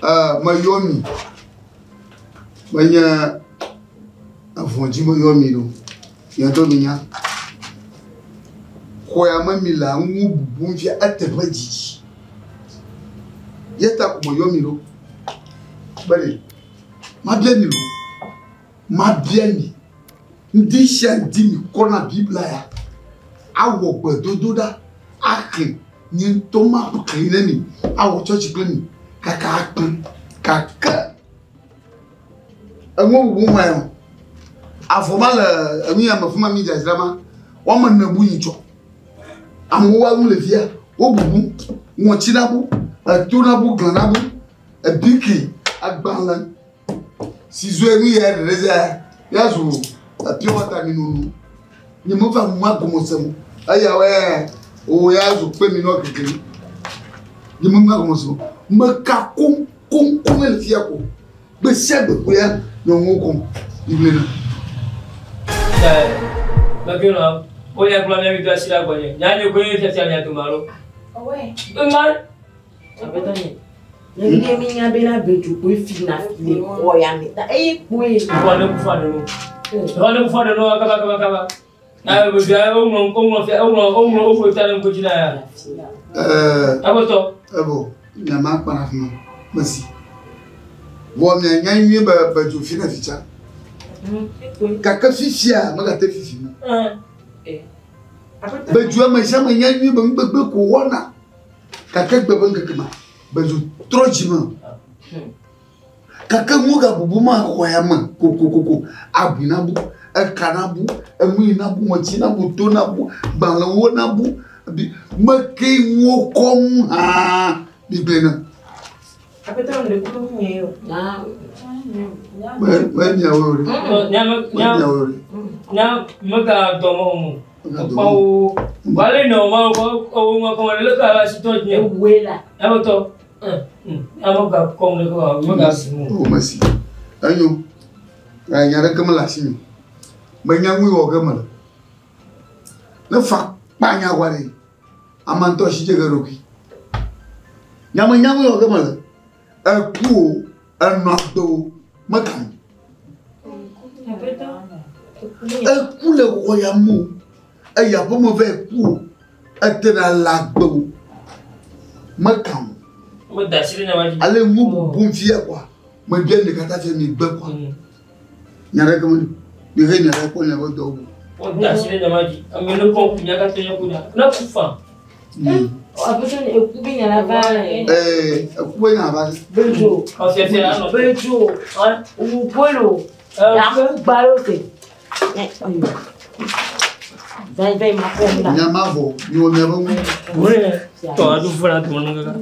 Meyɔ mi. Menye evɔ̃ dzi meyɔ mi ɖo. Mia ŋutɔ minya. Xɔ ya me mi lea, ŋu bubum fia eteƒe didi. Eya ta ko meyɔ mi ɖo. Be ɖe mabia mi loo, mabia mi. Ŋdi sia ŋdi mikɔna Biblia ya awɔ gbedodoɖa axlẽ. Nye ŋutɔ maxlẽe ne mi awɔ tsɔtsi kple mi kaka akpẽ gake enuwo bubu hã o. Avɔ ma le enu ya me fi ma mi dzadzra ma, woame ene bu nyitsɔ. Amewo wa nu le fia, wo bubu, ŋɔtsi na bu, eto na bu, glã na bu, ebiki, agbalẽ, si zu enu ya ɖeɖe zia ya zu pure water mi nono. Nye meva nu ma gɔme se o. Eya wɔe o ya zu kpe mi nɔ kekeli. Nye meva gɔme se o. Meka koŋ koŋ koŋ le fia ko. Gbe sia gbe koe ya nyɔnuwo kɔm Biblia na. Nɔvi lɔ, wo ya gblɔ mia mi do asi ɖe gbɔnye. Nya nye koe fiafia mia dome alo? Ɔwɛ. Ema. Aƒetɔ nye. Ne mi nya bena bedzo koe fina le xɔ ya me ta eye koe. Xɔ ne kufa ne no. Xɔ ne kufa ne no kaba kaba kaba. Na be bia wo ŋlɔ wo ŋlɔ fia wo ŋlɔ wo ŋlɔ wo ƒo ta ɖe ŋku dzi na ya. Aƒetɔ. Ebo nya ma kpana fi ma mesi. Vɔ mia nya nyuie be bedzo fina fi tsa. Gake fifia megate fifi mo. Bedzo ame sia ame nya nyuie be nugbegble ko wɔna. Gake gbe be ŋkeke ma bedzo trɔ dzi me. Gake nuwo gabubu ma xɔ ya me kokokoko. Abui na bu, eka na bu, enu yi na bu, ŋɔtsi na bu, to na bu, gbalẽwo na bu. Meke nuwo kɔm hã biblia na. Aƒetɔ nu ɖe kuku nye o. Me miawo ɖe. Me miawo ɖe. Nya mega dɔ mɔ mo. Kpɔwo. Wale nɔ ma wo ŋa kɔmɔ le ka la si tɔ nye. Ewoe la. Aƒetɔ. Nya mega kɔm le ka mega si mo. O mesi. Enyo. Nya ɖeke mele asi me. Menya ŋui wɔ ge mele. Ne fa kpa nya wa ɖe. Ame ŋutɔ si dze ge ɖokui. Nya menya ŋui wɔ ge mele. Eku o, enɔ agbe o, meka mo. Eku le xɔ ya me o, eya ƒe me va eku o, etena le agbe o, meka mo. Ale nu bubum fia kɔa, mebia mi katã fia mi gbe kɔa. Nya ɖeke meli. Mi he nya ɖe kpɔ miaƒe dɔwo. Woda asi ɖe nya ma dzi. Ame ne kɔ ku nya katã nye ku nya. Ne ku fa. Aƒetɔ nye eku be nya la va. Ee, eku be nya va. Bedzo. Bedzo. Wu polo. Yaku gbalo se. Vai vai ma kɔ la. Nya ma vɔ, mi wɔ miaƒe ŋu. Wòle tɔ aɖu funa tuma nu kaka.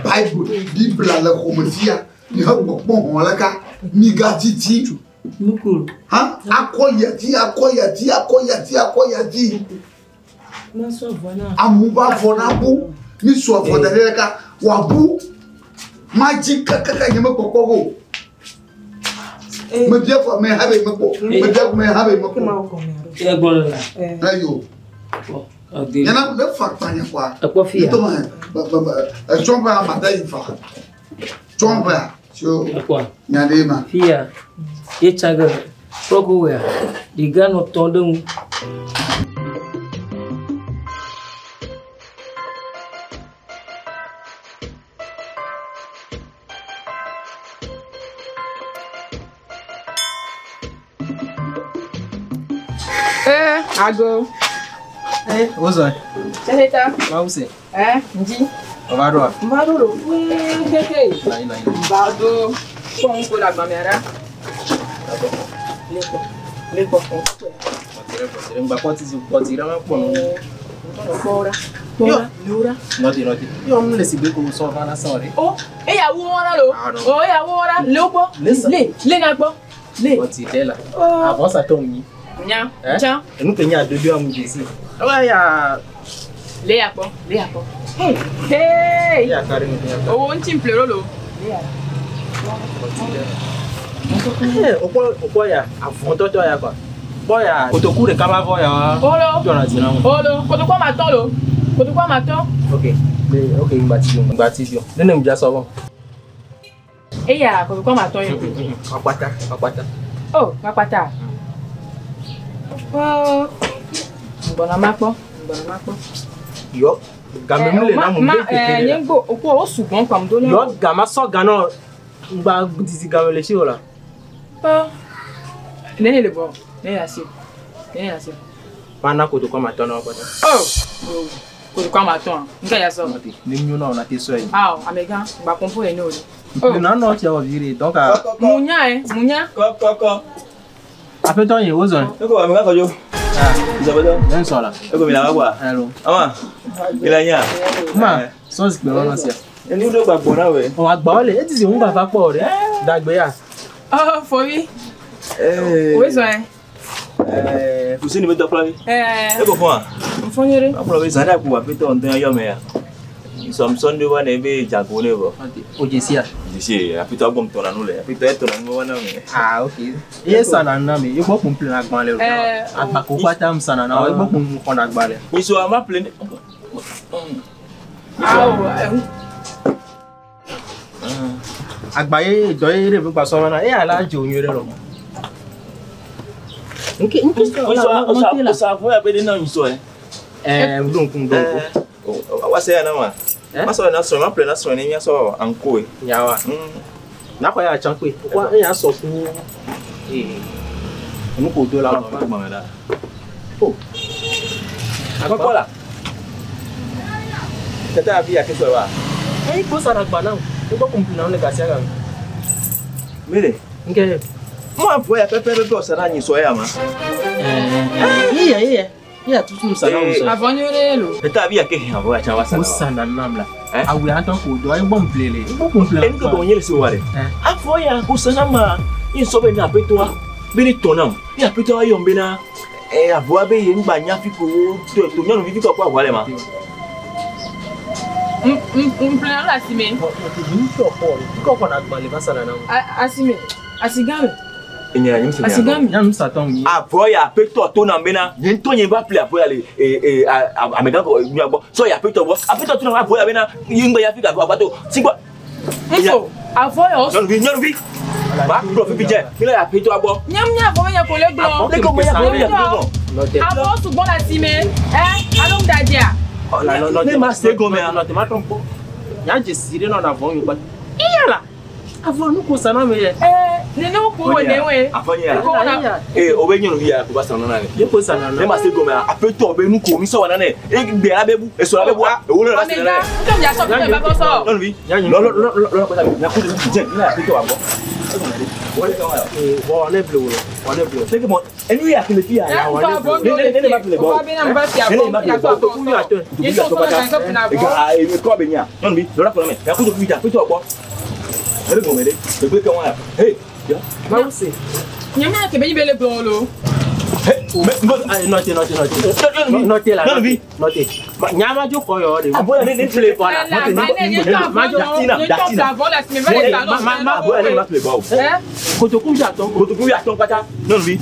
Bible, Biblia le xɔme fia. Mi he gbɔkpɔ hɔn le ka. Mi ga titi. Ha akɔ ya dzi, akɔ ya dzi, akɔ ya dzi, akɔ ya dzi. Amewo va vɔ na bu. Mi sɔ avɔ da ɖe ɖeka. Wòabu. Madzi kakaka nye mekpɔkpɔ o. Mebia fɔ ame habe mekpɔ. Mebia fɔ ame habe mekpɔ. Ayo. Nyana ne fa kpanya kwa. Ekpɔ fia. Ntɔ ma etsɔ ƒe amada yi fa. Tsɔ ƒe tso. Ekpɔ. Nya ɖe ma. Fia. Ye tsa ge. Kpɔko wea. Ɖiga nɔ tɔ ɖe ŋu. Ago. Wozɔ. Seheta. Mawu se. Ndi. Ɔva ɖoa? Mva ɖo ɖo. Hehe. Nɔ anyi, nɔ anyi. Mva ɖo. Kpɔ ŋku le agbamea ɖa. Le kpɔ. Le kpɔ. Kpɔti ɖe, kpɔti ɖe. Ŋgba kpɔti si kpɔti ɖe ma kpɔ nɔ. Kpɔ ɖa. Kpɔ ɖa. Lewo ɖa. Nɔte, nɔte. Yɔ nu le si gbe ko sɔ va na sɔ ɖe. O, eya wo wɔna lo. O, eya wo wɔna. Lewo kpɔ. Le, le na gbɔ. Le. Kpɔti ɖe la. Avɔsatɔ ŋu. Nya. Tsa. Enu ke nye adodo amu dzesi. Ewa ya. Le ya kpɔ. Le ya kpɔ. Hey. Hey. Ya ka ɖe nu ya ka. Owo ŋuti ƒle ɖo lo. Le ya. Okpɔ okpɔ ya avɔtɔtɔ ya kɔa. Kpɔ ya kotoku ɖeka va vɔ ya. Olo. Dzɔna dzi na wo. Olo. Kotoku ame atɔ̃ lo. Kotoku ame atɔ̃. Ok. Le ok ŋgbati dzo ŋgbati dzo. Ne ne ŋdza sɔ vɔ. Eya kotoku ma tɔn ye. Akpata, akpata. Oh, akpata. Oh. Gbɔna ma kpɔ, gbɔna ma kpɔ. Yɔ, game mu le na mu Ma be keke nye la. ŋgbo okpo o sugbɔn kpam do na. Yɔ gama sɔ ganɔ ŋgba didi game le si o la. Oh. Nene le bɔ. Nene la si. Nene la si. Ma na kotoku ma tɔn na akpata. Oh. Kotoku ma tɔn. Nka ya sɔ. Ne nyo na ona te sɔ yi. Ah, amega, gba pompo ye no. Oh. Na nɔ tia wɔ vi de donc a. Munya eh, munya. Kɔ kɔ kɔ. Aƒetɔ ye wo zɔn. Eko amega kɔdzo. Ah, Isabelo. ne sɔ la. Eko mi la wa kwa. Hello. Ama. Ila nya. Ma, sɔ zikpɛ wɔn sia. Enu do gba gbɔ na we. Ɔ agbawo le eti si ŋu gba va kpɔ ɖe. Dagbe ya. Oh, fovi. Eh. Wo zɔn. Eh, Fuseni be dɔkplɔ vi. Eh. Eko fɔn a. Mfonyere. Akplɔ be zan ɖe akpo aƒetɔ ŋutɔ yɔ me ya. Sɔmsɔn ɖe wa ne be jago ne vɔ. O dzesi ya. Dzesi aƒetɔ gbɔm tɔna nu le. Aƒetɔ etɔna nu wa na me. Ah, ok. Eye sana na me, egbɔ kum ple agba le. Eh, Agba ko kpata m sana na, egbɔ kum xɔna agba le. Nyiso ama ple ne. Awo. Agba ye dɔ ye ɖe gba sɔ na, eya la dzo nyuie ɖe lɔ. Nke nke Nyiso osa osa fo ya be ne na nyiso e. Eh, ɖo ŋku ɖo ŋku. Wa se ya na ma. Ma sɔ na sɔ ma ple na sɔ ne mia sɔ anko e. Nyawa. Na xɔ ya tsã kpe. Wa eya sɔ ku. Ee. Enu ko do la. Oh. Akɔkɔ la. Tete afi ya ke sɔ wa. Eyi ko sana agba na o. Egbɔ kum ple na le gasia game. Mele. Nke. Mo afɔ ya pɛpɛpɛpɛ ɔsa na nyiso ya ma. Eh. Iya iya. Iya tutu sana o sɔ. Avɔnyere lo. Tete afi ya ke hɛn avɔ ya tsã wa O sana. sana nam la. Eh? Awu ya ŋutɔ ko do egbɔ kum ple le. Egbɔ kum ple. Enu ke gɔme nye le se wa ɖe. Afɔ ya ko sana ma nyiso be na aƒetɔa be ne tɔ nam. Ni aƒetɔa yɔm bena avɔa be ye ŋgba nya fi ko to to nyɔnuvi fi kɔ kɔ avɔa le ma. Mplena la asime. Kɔ xɔna agba le va sana nam. Asime. Asigame. Enya nye se Asigame. Nyanu satɔn mi. Avɔ ya aƒetɔ to nam bena nye ŋutɔ nye va ƒle avɔ ya le amegã kɔ nua gbɔ sɔ ya aƒetɔ gbɔ aƒetɔ to nam avɔ ya bena ye ŋgba nya fi ka avɔ to si gbɔ. Nfo. Avɔ ya o. Nyɔnuvi nyɔnuvi. Ma kplɔ fifi dze mi le aƒetɔa gbɔ. Nyam nya avɔ ya ko le gblɔ. Ne ko me ya ko ya gblɔ. Avɔ sugbɔ le asime. Eh, alo ŋdadia. Ne ma se gɔmea. Nɔte ma trɔ kpɔ. Nya dzesi ɖe nɔna avɔ ŋu kpata. Iya la. Avɔ nu ko sana me yɛ. Eh, nene wo ko wo ne we. Avɔ nye ya. Ko na. Ee o be nyɔnuvi ya ko ba san nana ne. Ye ko sana Ne na. ma se gɔmea aƒetɔ be nu ko mi sɔ wa nane e gbe la be bu esɔ la be bua ewo le la se Amega, nane. ŋutɔ mia sɔ fi ba bɔ sɔ. Nyɔnuvi lɔ lɔ lɔ lɔ kpata mi na ko dze mi le aƒetɔ wa gbɔ. Ee wɔ ne ble wo lɔ. Wɔ ne ble wo. Ne ke mɔ enu ya kele fi ya. Eh, ŋutɔ avɔ Ne ne ne ma ƒle O gbɔ. ba be na mba fi Ne avɔ. ne ma ƒle gbɔ. Kotoku yɔ atɔ. Ye sɔ sɔ na sɔ fi na avɔ. Ega e kɔ be nya. Nyɔnuvi lɔ la kplɔ me. Ya ko fi dza aƒetɔ gbɔ. Ne be gɔme ɖe. Gbegbe ke wa ya. Hey. Ya. Mawu se. Nyam nya ke be nyi be le gblɔ lo. Hey. Me me Ayi nɔte nɔte nɔte. Nyɔnuvi. Nɔte la. Nyɔnuvi. Nɔte. Nya ma dzo xɔ yɔ de. Avɔ ya ne ne ƒle. Voilà. La ne nye tɔ avɔ Datina, yo. Nye tɔ datina. avɔ le asime va le ta Ma- ma- ma- Avɔ ya ne ma ƒle gbɔ o. Eh, Kotoku yɔ atɔ. Kotoku ya tɔn kpata. Nyɔnuvi.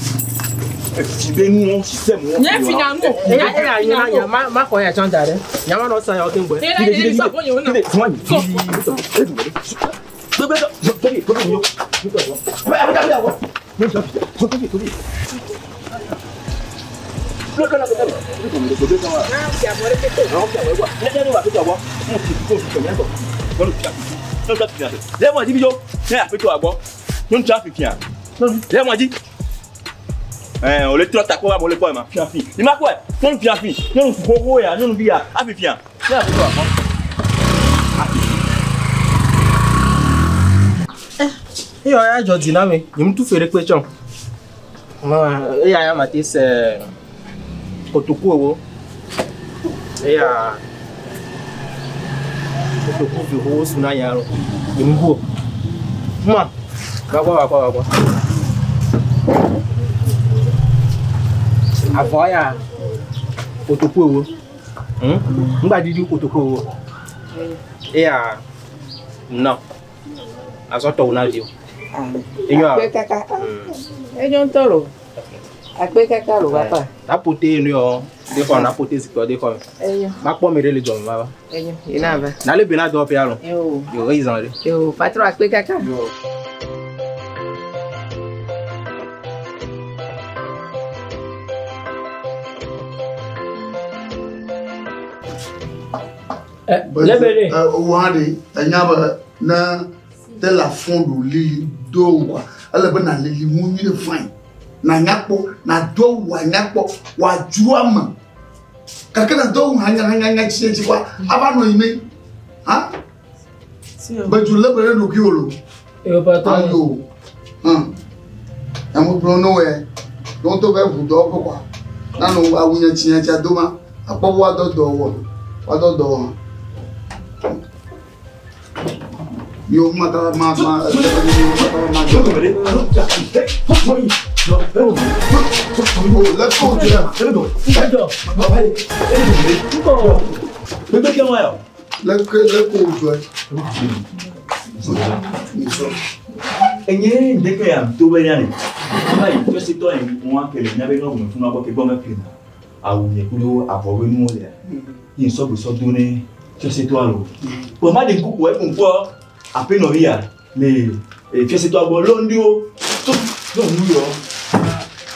Efi be nuwo système wo. nye fi na nu. Eya eya nye na nya ma ma xɔ ya tsã da ɖe. Nya ma nɔ san ya wo keŋ gbɔe. Ne la nye sɔ avɔ nye wo na. O le trɔ ta kpɔ amewo le kpɔ ma fia fi ni ma kɔe nyɔnu fia fi nyɔnu xoxo ya nyɔnuvi ya afi fia ne aƒetɔ akpɔ. Eyɔ ya dzɔ dzi na me. Nye ŋutu fe ɖe kpe tsɔ. Ma eya ya ma te se kotoku ewo. Eya kotoku vi xoxo su na nya lɔ. Nye ŋu o. Ma va gbɔ va gbɔ va gbɔ. Avɔ ya kotoku ewo. Ŋgba didi kotoku ewo. Eya nɔ. Azɔ tɔwo na viwo. Enyo Akpe kaka. Enyo ŋutɔ lo. Akpe kaka lo papa. Na pote nu yo. De ko na pote zikɔ de ko. Enyo. Ma kpɔ mi ɖe le dzɔme va. Enyo. Ina va. Na le be na dɔ ƒe alɔ. Yo. Yo eyi zã ɖe. Yo, patron akpe kaka. Yo. Lebele. Wa de enya be ne te la fond do lili do quoi. Ele be na lili mu nyui ɖe fine. Na nyakpɔ, na do awu anyakpɔ, wòadzro ame. Gake na do awu hanya tsi tsi quoi. Ava nɔ yi me. Ha? Be dzo lé be ɖe ɖokuiwò lo. Yo patron. Ayo. Hum. Ame gblɔ ne wɔe. Ne wotɔ be ʋu dɔwɔƒe quoi. Na nɔ awu nyatsi nyatsia do ma, akpɔ be woadɔ dɔ wɔ. Woadɔ dɔ wɔ. Yo ma ta ma ma ma ma. Oh, let's go there. Bébé kí wọ́n yọ. Let's go, let's go there. Enye ndeke ya to be nya ni. Ba yi to se to yin won akele nya be no gun fún abo ke gbo me pe na. Awu nye kudo abo we nu le. Yin so gbe so do ni to se to alo. Bo ma de nkuku e kun po ape no ri ya le e fi se to agbo lo ndi o. To no nu yo.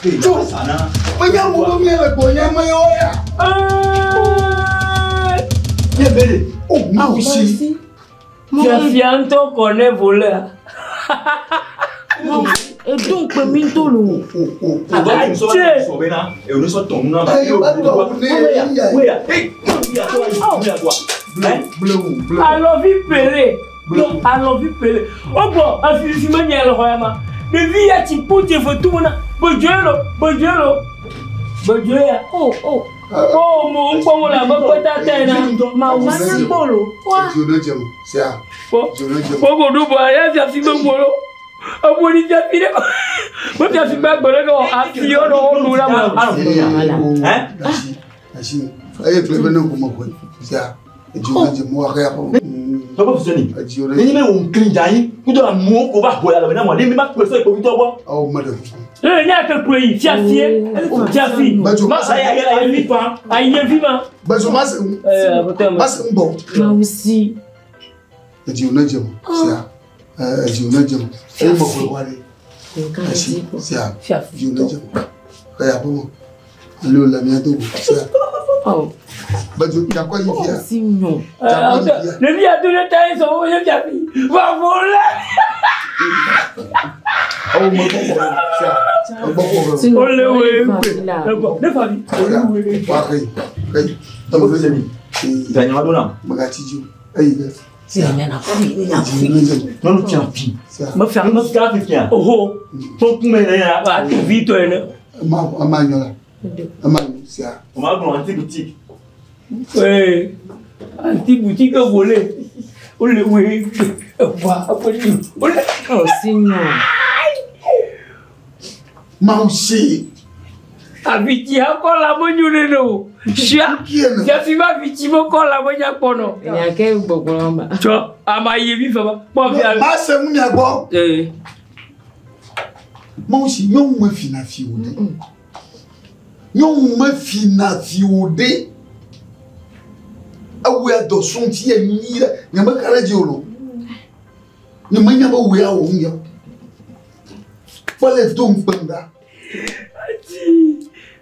Pe Tso. sana. Menya mo be mia le gbɔnye me yɔ ya. Ye bele. Oh, Mawu si. Fiafia ŋutɔ kɔ ne volea. Edo ŋkpe mi ŋutɔ lo. Oh, oh, oh. O ba so so be na e o so ton nu na ba. Eye ba dɔ ne ya. We ya. Eh, ya to ya ya kwa. Eh? Blewu, blewu. Alɔvi pele. Alɔvi pele. O gbɔ afisi me nya le xɔ ya ma. Ɖevi ya tsi kpo dze fe tu na. Bedzoe lo, bedzoe lo. Bedzoe ya. Oh oh. O mo ŋkpɔ wo le abe kpetata ene. Mawu ma nyakpɔ lo. Wa. Dzo ne dze mo. Sia. Kpɔ. Dzo ne dze mo. Kpɔ ko ɖo bɔ ya fiafi be ŋu lo. Ebu ni fiafi ɖe. Me fiafi gba gbe ɖe ke wɔ afi yɔ nɔ wo ɖu la me. Eh? Asi, asi. Eye kple be ne ŋkume ƒoe. Sia. Dzo ne dze mo wa xe ya ƒe. Papa Fuseni. Dzo ne Nenye dze be wo nkiri dza anyi kudo amewo ko va ho ya le na mo ne mi ma kpe so ikpovi tɔ gbɔ. Awo me ɖe kuku. Ee ne ake kplɔ yi fiafie. Fiafi. Bedzo ma Ma sa ya ya ya mi fa. Ayi vi ma. Bedzo ma se ŋu. Ee aƒetɔ me. Ma se ŋu gbɔ. Mawu si. Edziwo ne dze mo. Sia. Edziwo ne dze mo. Eye me ƒoe wa ɖe. Asi, sia. Fiafi. Edziwo ne dze mo. Xe ya ƒe mo. Ale wo le mía do go. Sia. Oh. Bedzo dzakɔ yi fia. Si nyɔ. Ɖevi ya do ɖe ta ye sɔ wo nye fiafi. Va vole. Awo me gbɔ kɔ. Sia. Egbɔ kɔ. Si nyɔ. Ole wo ye Fa gbe. fi la. Egbɔ ne fafi. Sia. Wa xe yi. Xe yi. Papa Fuseni. Dza nya wa do na. Megatsi dzi o. Eyi ɖe. Si nya na fui nya Edziwo fui. ne dze mo. Nyɔnu fia fi. Sia. Me fia me Nyɔnu fia fi fia. Oho. Fɔ kume ne ya. Wa tu vi tɔ ene. Ema ema nyɔ la. Ema nyɔ. Sia. O ma gblɔ anti boutique. Ee anti boutique volé. Ole wo ye gbe. Ewa aƒe ole. Oh si nyɔ. Mawu si. Avitsi akɔ la me nyo ne o. Sia. Kiɛ ne. Fiafi ma avitsi me kɔ la me nya kpɔ nɔ. Nya ke gbɔgblɔ ma. Tsɔ ama yi vi fɛ ma. Kpɔ fia. Ma se ŋu mia gbɔ. Ee. Mawu si nyɔnu me fina fi o ɖe. Nyɔnu me fina fi o ɖe. Ewu ya dɔ sɔn ti yɛ nyui ɖe. Nye me ka ɖe dzi o lo. Nye me nya be wò ya wò ŋu ya. Kpɔ le do ŋukpem ɖa.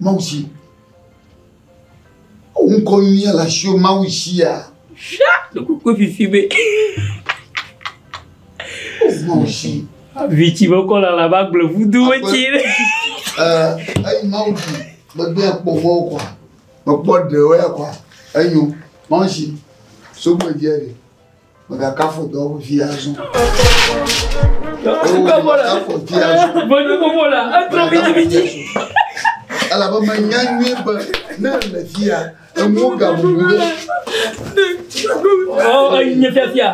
Mawu si. Ŋkɔ nyui ya le asiwò Mawu si ya. Sia. Kuku fifi be. Mawu si. Avitsi me kɔ la la ba gblẽ vudo me tsi ɖe. Ɛɛ eyi Mawu di megbe kpɔ mɔwo kɔa. Mekpɔ ɖewo ya kɔa. Enyo. Mawu si. Sogbedzia ɖe. Megakafo dɔwɔƒe fi azɔ. Megakafo fi azɔ. Bɔnyu gbogbo la etrɔ bitibiti. Elabe menya nyuie be ne le fia enuwo gabubu ɖe. Ɔ enye fiafia.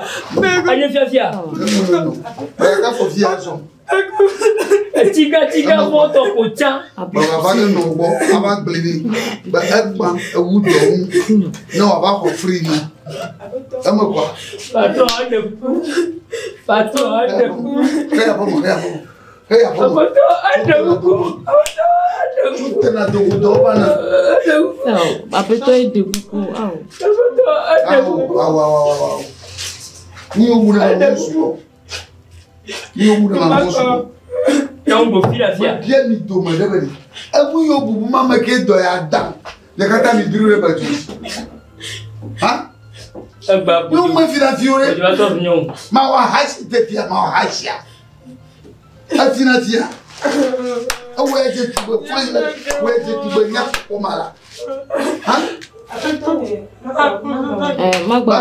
Enye fiafia. No, no, no. Megakafo fi azɔ. Tsiga tsiga fɔtɔ ko tsã. Megava ne nɔ gbɔ ava gblẽ ɖi be egbã ewu dɔ ŋu ne wòava xɔ fri na. Eme kɔa. Patron aɖe ku. Patron aɖe ku. Xe ya ƒe me, xe ya ƒe me. Heya fɔ. Aƒetɔ eɖe kuku. Aƒetɔ eɖe kuku. Tena dogo dɔ ba na. Eɖe kuku. Awo, aƒetɔ eɖe kuku. Awo. Aƒetɔ eɖe Awo kuku. awo awo awo awo. Ni yo mu na ma su. Ni yo mu na ma su. Nyɔnu go fi la fia. Bia mi dome ɖe be ni. Eŋu yo bubu ma me ke dɔ ya da. Le katã mi dro ɖe be du. Ha? Egba Ni wo me fi la fi wo ɖe. Bodzo va tɔ nyɔnu. Ma wa hasi te fia ma wa hasia. Efi na fia. Ewo ya dze tugbe fɔyi la. Wo ya dze tugbe nya kpɔ ma la. Ha? Eh, magbɔ.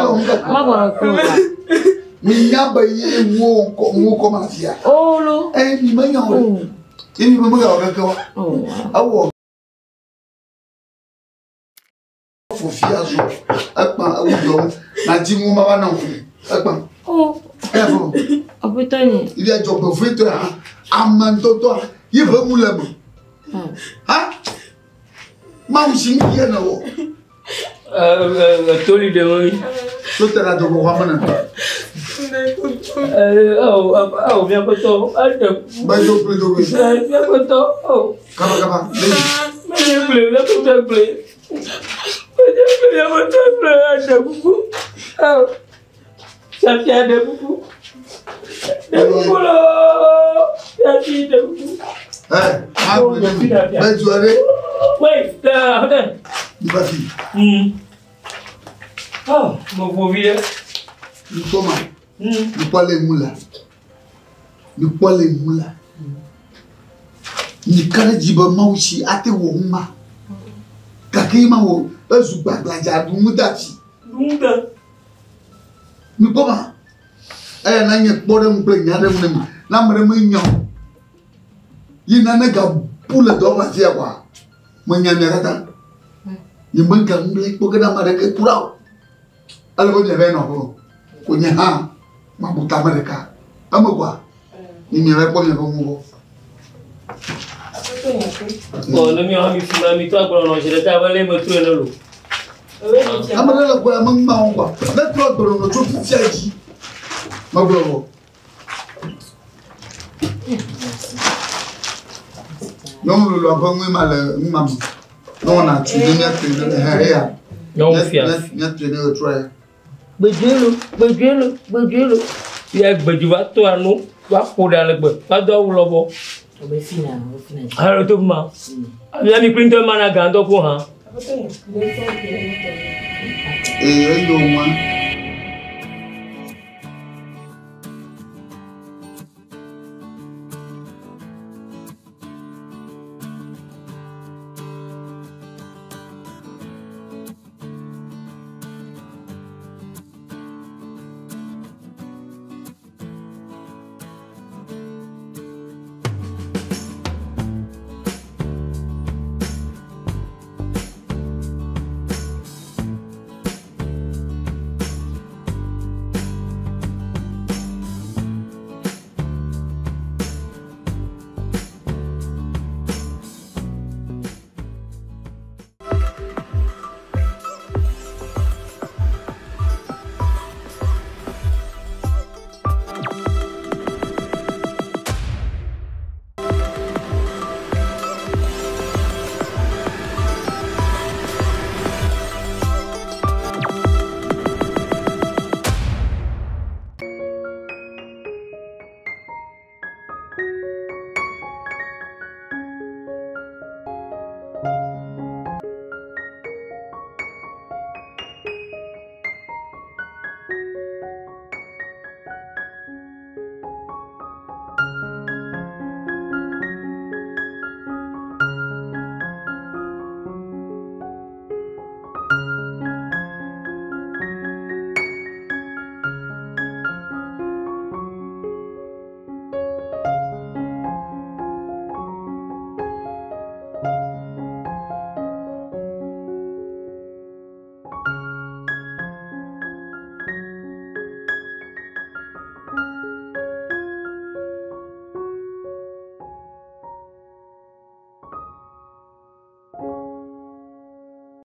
Magbɔ ko wa. Mi nya be ye ŋuwo kɔ ŋuwo kɔ ma fia. Olo. Ɛ mi me nya o ɖe. Ye mi me me ga wɔ keke wa. Oh. Ewɔ fofia zɔ ekpa ewu dɔ na dzi ŋu ma va na ŋu ekpa. Oh. Eya fɔ. Aƒetɔ nye. Ibi adzɔgbe vɔetɔ ya ame ŋutɔtɔ ye ƒe ŋu le me. Ha? Mawu si ŋu ye ne wɔ. Toli ɖe wo. Tó tẹ̀lé adzɔgbe xɔ ame ne. Awo awo miaƒetɔ eɖe kuku. Gbɛdzo kple dzogoe. Miaƒetɔ awo. Kaba kaba. Lẹ́yìn. Menye gblẽ miaƒetɔ gblẽ. Menye gblẽ miaƒetɔ gblẽ eɖe kuku. Awo. Fiafia ɖe kuku. Ɖe kuku loo. Fiafi ɖe kuku. Ɛ maa gblẽ ne mi. Gbɛdzo ɖe. Wait, aƒetɔ. Nípa fi. Oh, mo vo vi ɖe. Nukpɔ ma. Nukpɔ le ŋu la. Nukpɔ le ŋu la. Nika ɖe dzi be Mawu si ate wɔ ŋu ma. Gake ye ma wɔ ezu gbagbladza ɖu ŋu da fi. Ɖu da. Nukpɔ ma. Eya na nye kpɔ ɖe ŋu kple nya ɖe ŋu ne mi. Na ame ɖe menya o. Yi nane ga bu le dɔ ma fia kɔa. Menya mia katã. Nye me ga ŋu le kpɔ ge ɖe ame aɖeke kura o. Ele be mia va nɔ aƒeme. Ko nye hã mabu tame ɖeka. Eme kɔa. Ni mia va kpɔ miaƒe ŋu gbɔ. Bon, ne miawo mi fi ma mi tɔ agblɔ zi ɖeka abe lé metrɔe ne lo. Ame ɖe le gbɔ ya me ŋma wo kɔa. Ne trɔ agblɔ tso fifia dzi. Megblɔ vɔ. Nyɔnu lolo ƒe ŋue ma le ŋma me. Ne wɔna tu ne míatɔe ne hɛ eya. Nyɔnu fia. Míatɔe ne ɣetrɔ ya. Gbedzoe lo, gbedzoe lo, gbedzoe lo. Ya gbedzo va to anu, va ƒo ɖe ale gbe, va do awu lɔbɔ. Obe fina, obe fina. Alo to ma. Abi mi kple ŋutɔ mana gã ŋutɔ ko hã. Ee eyo ŋua.